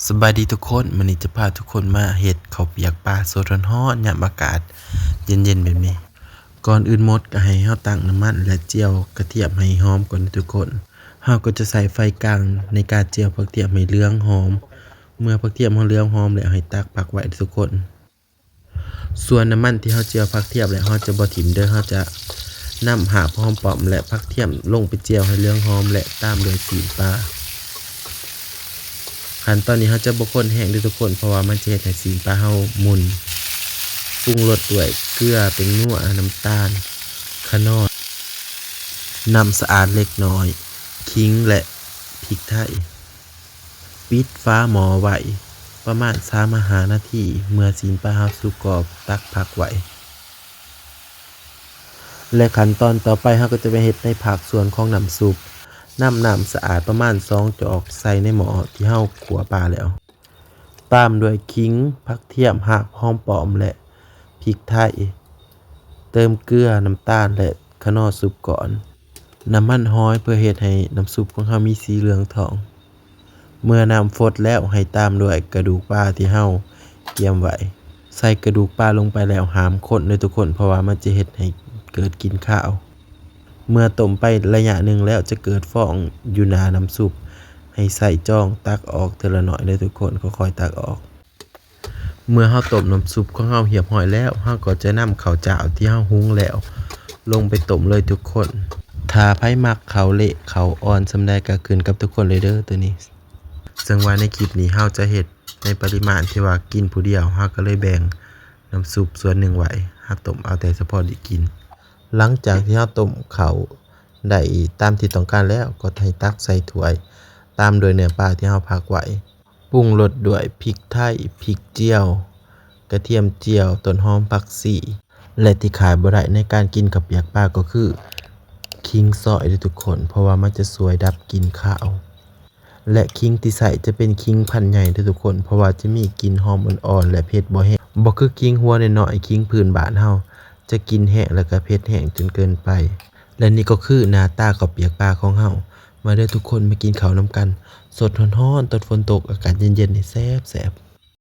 ສະບາຍດີທຸກຄົນ, ມື້ນີ້ຈະພາທຸກຄົນມາເຮັດເຂົ້າປຽກປາສົດຮ້ອນໆ ຍາມອາກາດເຢັນໆ ແບບນີ້. ກ່ອນອື່ນໝົດກໍໃຫ້ເຮົາຕັ້ງນ້ຳມັນ ແລະ ຈຽວກະທຽມໃຫ້ຫອມກ່ອນເດີທຸກຄົນ. ເຮົາກໍຈະໃຊ້ໄຟກາງໃນການຈຽວຜັກທຽມໃຫ້ເຫຼືອງຫອມ. ເມື່ອຜັກທຽມເຮົາເຫຼືອງຫອມແລ້ວ ໃຫ້ຕັກພັກໄວ້ເດີທຸກຄົນ. ສ່ວນນ້ຳມັນທີ່ເຮົາຈຽວຜັກທຽມແລ້ວ ເຮົາຈະບໍ່ຖິ້ມເດີ, ເຮົາຈະນຳຮາກຫອມປ້ອມ ແລະ ຜັກທຽມລົງໄປຈຽວໃຫ້ເຫຼືອງຫອມ ແລະ ຕາມດ້ວຍຊີ້ນປາ. ຂັ້ນຕອນນີ້ເຮົາຈະບໍ່ຄົນແຮງເດີທຸກຄົນ ເພາະວ່າມັນຈະເຮັດໃຫ້ຊີ້ນປາເຮົາໝຸ່ນ. ປຸງລົດດ້ວຍເກືອ, ແປ້ງນົວ, ນ້ຳຕານ, ຂະໜໍ, ນ້ຳສະອາດເລັກນ້ອຍ, ຂີງ ແລະ ພິກໄທ. ປິດຝາໝໍ້ໄວ້ປະມານສາມຫາຫ້ານາທີ. ເມື່ອຊີ້ນປາເຮົາສຸກກໍຕັກພັກໄວ້ ແລະ ຂັ້ນຕອນຕໍ່ໄປເຮົາກໍຈະໄປເຮັດໃນພາກສ່ວນຂອງນ້ຳຊຸບ. ນຳນ້ຳສະອາດປະມານສອງຈອກໃສ່ໃນໝໍ້ທີ່ເຮົາຂົ້ວປາແລ້ວ. ຕາມດ້ວຍຂີງ, ຜັກທຽມ, ຮາກຫອມປ້ອມ ແລະ ພິກໄທ. ເຕີມເກືອ, ນ້ຳຕານ ແລະ ຂະໜໍຊຸບກ່ອນ. ນ້ຳມັນຫອຍເພື່ອເຮັດໃຫ້ນ້ຳຊຸບຂອງເຮົາມີສີເຫຼືອງທອງ. ເມື່ອນ້ຳຟົດແລ້ວ ໃຫ້ຕາມດ້ວຍກະດູກປາທີ່ເຮົາກຽມໄວ້. ໃສ່ກະດູກປາລົງໄປແລ້ວຫ້າມຄົນເດີທຸກຄົນ ເພາະວ່າມັນຈະເຮັດໃຫ້ເກີດກິ່ນຄາວ. ເມື່ອຕົ້ມໄປໄລຍະໜຶ່ງແລ້ວຈະເກີດຟອງຢູ່ໜ້ານ້ຳຊຸບ. ໃຫ້ໃຊ້ຈອງຕັກອອກເທື່ອລະໜ້ອຍເດີທຸກຄົນ, ຄ່ອຍໆຕັກອອກ. ເມື່ອເຮົາຕົ້ມນ້ຳຊຸບຂອງເຮົາຮຽບຮ້ອຍແລ້ວ, ເຮົາກໍຈະນຳເຂົ້າຈ້າວທີ່ເຮົາຫຸງແລ້ວລົງໄປຕົ້ມເລີຍທຸກຄົນ. ຖ້າໃຜມັກເຂົ້າເລະເຂົ້າອ່ອນສ່ຳໃດກໍຂຶ້ນກັບທຸກຄົນເລີຍເດີໂຕນີ້. ເຊິ່ງວ່າໃນຄລິບນີ້ເຮົາຈະເຮັດໃນປະລິມານທີ່ວ່າກິນຜູ້ດຽວ, ເຮົາກໍເລີຍແບ່ງນ້ຳຊຸບສ່ວນໜຶ່ງໄວ້, ເຮົາຕົ້ມເອົາແຕ່ສະເພາະໄດ້ກິນ. ຫຼັງຈາກທີ່ເຮົາຕົ້ມເຂົ້າໄດ້ຕາມທີ່ຕ້ອງການແລ້ວ, ກໍໃຫ້ຕັກໃສ່ຖ້ວຍ ຕາມດ້ວຍເນື້ອປາທີ່ເຮົາພັກໄວ້. ປຸງລົດດ້ວຍພິກໄທ, ພິກຈຽວ, ກະທຽມຈຽວ, ຕົ້ນຫອມ, ຜັກຊີ ແລະ ທີ່ຂາດບໍ່ໄດ້ໃນການກິນເຂົ້າປຽກປາກໍຄືຂີງຊອຍເດີທຸກຄົນ, ເພາະວ່າມັນຈະຊ່ວຍດັບກິ່ນຄາວ. ແລະ ຂີງທີ່ໃຊ້ຈະເປັນຂີງພັນໃຫຍ່ເດີທຸກຄົນ, ເພາະວ່າຈະມີກິ່ນຫອມອ່ອນໆ ແລະ ເຜັດບໍ່ແຮງ, ບໍ່ຄືຂີງຫົວນ້ອຍໆ, ຂີງພື້ນບ້ານເຮົາຈະກິ່ນແຮງ ແລະ ກໍເຜັດແຮງຈົນເກີນໄປ. ແລະ ນີ້ກໍຄືໜ້າຕາເຂົ້າປຽກປາຂອງເຮົາ. ມາເດີທຸກຄົນ, ມາກິນເຂົ້ານຳກັນ ສົດຮ້ອນໆ ຕອນຝົນຕົກ, ອາກາດເຢັນໆ ນີ້ແຊບໆ.